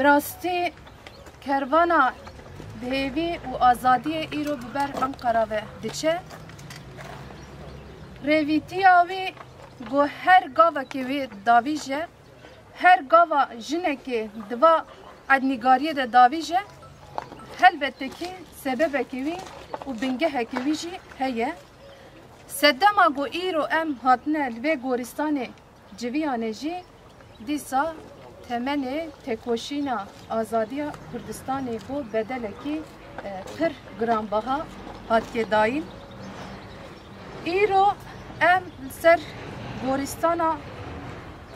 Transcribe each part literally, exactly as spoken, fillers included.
Bi rastî kervana bi hêvî û azadiyê îro bi ber Enqera ve diçe. Rêvîtiya wî ku her gavekê wê davîje, her gava jinekê di va ednîgariyê de davîje, helbete kî sebebekê wî û bingehekê wî jî heye. Sedema ku îro em hatine li vê goristanê civiyane jî dîsa temenê tekoşîna azadiya Kurdistanê bû bedelekî, e, pir giranbaha hatiye dayîn. Îro em li ser goristana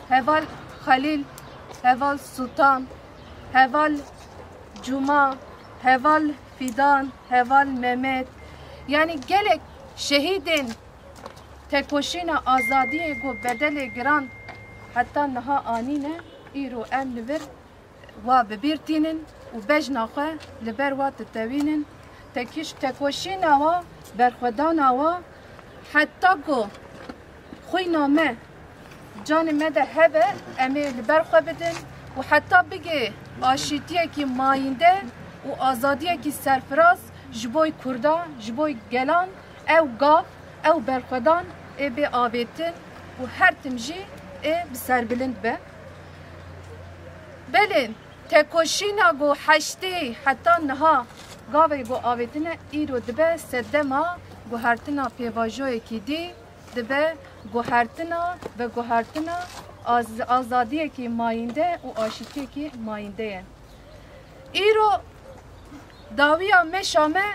heval Xelîl, heval Sultan, heval Cuma, heval Fidan, heval Mehmet, yanî gelek şehîdên tekoşîna azadiyê ku bedelê giran heta niha anîne, îro em li vir wa bi bîr tînin û bejna xwe li ber wa ditewînin. Tekiş-, tekoşîna wa, berxwedana wa, heta ku xwîna me, canê me de hebe, em ê li ber xwe bidin û heta bigê aşîtiyekî mayînde û azadiyekî serfiraz ji bo Kurda, ji bo gelan, ew gav, ew berxwedan ê bê avêtin û her tim jî ê bi serbilind be. Belê, tekoşîna ku heştê heta niha gavê ku avêtine îro dibe sedema guhertina pêvajoyekî dî, dibe guhertina, veguhertina az-, azadiyekî mayînde û aşîtiyekî mayînde ye. Îro dawiya meşa me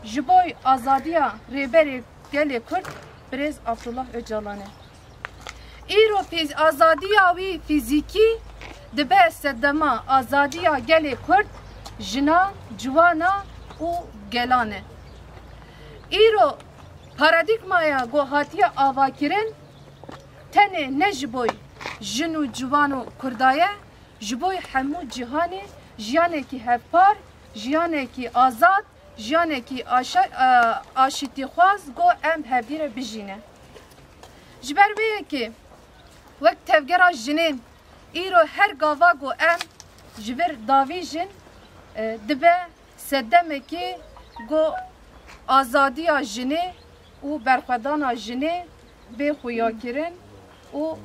ji bo azadiya Rêberê Gelê Kurd Birêz Abdullah Ocalan e. Îro fîz-, azadiya wî fîzîkî dibe sedema azadiya gelê Kurd, jinan, ciwana û gelan e. Îro paradîgmaya ku hatiye avakirin tenê ne ji bo jin û ciwan û Kurda ye, ji bo hemû cîhanê jiyanekî hevpar, jiyanekî azad, jiyanekî aşa-, e, aşîtîxwaz ku em hevdî re bijîne. Ji ber vê yekê wek tevgera jinên îro her gava ku em ji vir davîjin, e, dibe sedemekî ku azadiya jinê û berxwedana jinê bê xuyakirin û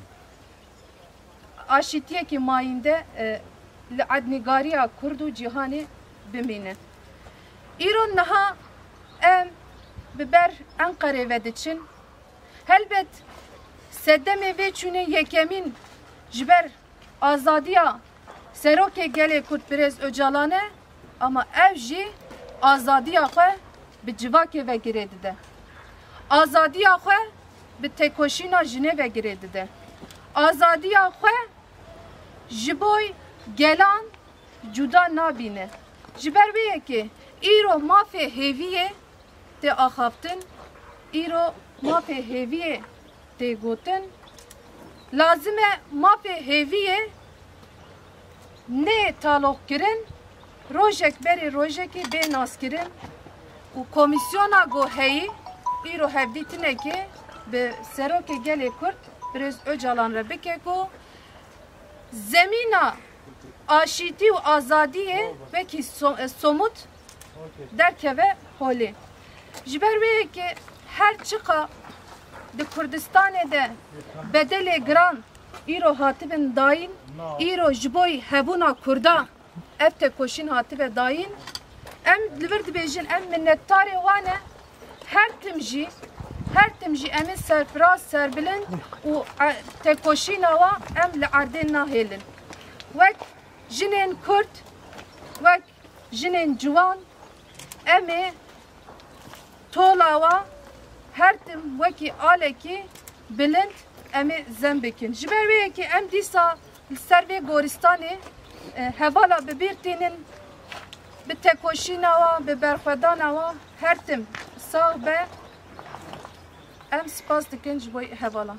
aşîtiyekî mayînde, e, li ednîgariya Kurd û cîhanê bimîne. Îro niha em bi ber Enqerê ve diçin. Helbet sedemê vê çûnê yekemîn ji ber azadiya Serokê Gelê Kurd Birêz Ocalan e, ama ew jî azadiya xwe bi civakê ve girê dide. Azadiya xwe bi têkoşîna jinê ve girê dide. Azadiya xwe ji bo gelan cuda nabîne. Ji ber vê yekê îro mafê hêviyê tê axaftin, îro mafê hêviyê tê gotin. Lazim e mafê hêviyê nê taloqkirin, rojek berê rojekê bê naskirin û komîsyona ku heyî îro hevdîtinekê bi Serokê Gelê Kurd Birêz Ocalan re bike ku zemîna aşîtî û azadiyê wekî so-, e, somut derkeve holê. Ji ber wê yekê her çiqa di Kurdistanê de bedelê giran îro hatibin dayîn, îro ji bo hebûna Kurda ev tekoşîn hatibe dayîn. Em li vir dibêjin, em minnetdarê wan e. Her tim jî, her tim jî em ê serfiraz, serbilind û, e, tekoşîna wan em li erdê nahêlin. Wek jinên Kurd, wek jinên ciwan, em ê tola wan her tim wekî alekî bilind em ê zem bikin. Ji ber wê yekê em dîsa li ser vê goristanê, e, hevala bi bîr tînin, bi tekoşîna wan, bi berxwedana wan her tim sax be. Em spas dikin ji bo hevalan.